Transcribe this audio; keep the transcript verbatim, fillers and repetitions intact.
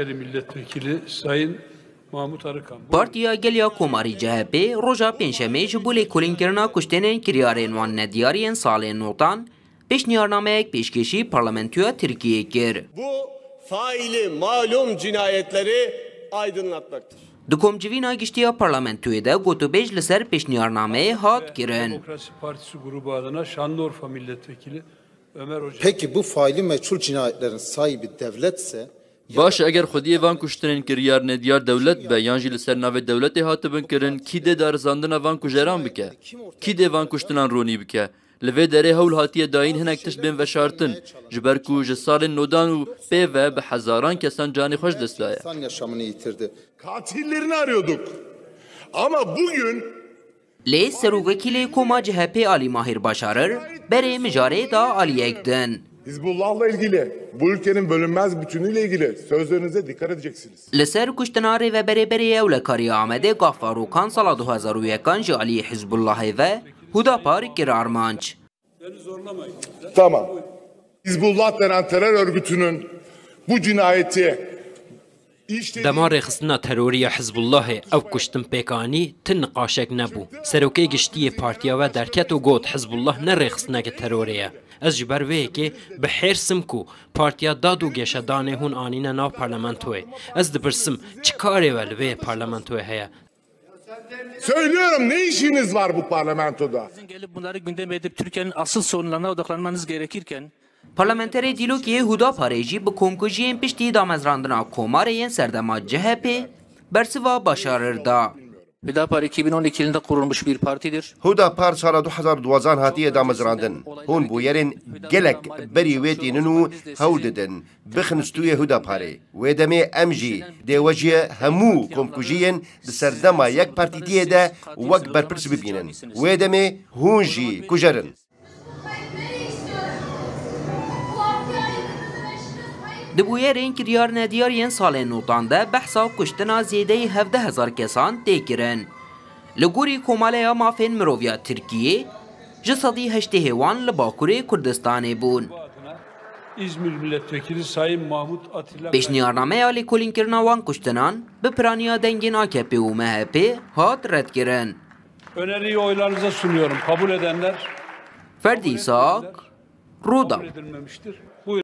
Milletvekili Sayın Mahmut Arıkan. Buyurun. Partiya Gel ya Komarî C H P roja Pêncşemê ji bo lêkolînkirina kuştênên kiryarên wan nediyar yên salên notan pêşniyarnameyek pêşkêşî parlamentoya Tirkiyê kir. Bu faili malum cinayetleri aydınlatmaktır. Di komcivîna giştî ya parlamentoyê de gotûbêj li ser pêşniyarnameyê hat kirin. Demokrasi Partisi grubu adına Şanlıurfa Milletvekili Ömer Hoca. Peki bu faili meçhul cinayetlerin sahibi devletse Baş e, eger xwediyê van kuştinên kiryar nediyar dewlet be, yan jî li ser navê dewletê hatibin kirin, kî dê darizandina van kujeran bike? Kî dê van kuştinan ronî bike? Li vê derê hewl hatiye dayîn hinek tişt bên veşartin, ji ber ku ji salên nodan û pê ve bi hezaran kesan canê xwe ji dest daye. İnsan yaşamını yitirdi. Katillerini arıyorduk. Ama bugün Lê serokekî lê koma C H P Alî Mahir Başarir berê mijarê da aliyek din. Hizbullah'la ilgili, bu ülkenin bölünmez bütünüyle ilgili sözlerinize dikkat edeceksiniz. Li ser kuştina rêveberê berê ewlekariya Amedê Gafar Okan sala du hezar û yekan ji aliyê Hizbullahê ve Hudapar kir armanc. Tamam. Hizbullah denen terör örgütünün bu cinayeti işlediği Dema rêxistina terorî ya Hizbullahê ew kuştin pêk anî, ti niqaşek nebû. Serokê giştî yê partiya we derket û got, Hizbullah ne rêxistineke terorê ye. Ez ji ber vê yekê bi hêrs im ku Partiya Dad û Geşedanê hûn anîne nav parlamentoyê. Ez dipirsim, çi karê we li vê parlamentoyê heye? Söylüyorum, ne işiniz var bu parlamentoda? Sizin gelip bunları gündeme edip Türkiye'nin asıl sorunlarına odaklanmanız gerekirken, Parlamenterê Dîlokê Hudaparê jî bi komkujiyên piştî damezrandina Komarê yên serdema C H P bersiva Başarir da. Hüdapar iki bin on iki yılında kurulmuş bir partidir. Hudapar sala du hezar duwazan hatiye damezrandin. Hûn bûyerên gelek berî wê tînin û hewl didin bixin stûyê Hudaparê. Wê demê em jî dê we ji hemû komkujiyên di serdema yekpartîtiyê de wek berpirs bibînin. Wê demê hûn jî kujerin. Di bûyerên kiryar nediyar yên salên notan de behsa kuştina zêdeyî hevdeh hezar kesan tê kirin. Li gorî Komaleya Mafên Mirov ya Tirkiyê, ji sedî heştê hêwan li Bakurê Kurdistanê bûn. İzmir Milletvekili Sayın Mahmut Atilla Pêşniyarnameya lêkolînkirina wan kuştinan bi piraniya dengên A K P û M H P hat redkirin. Öneriyi oylarınıza sunuyorum. Kabul edenler Ferdî Sak, Rûdaw. Kabul edilmemiştir.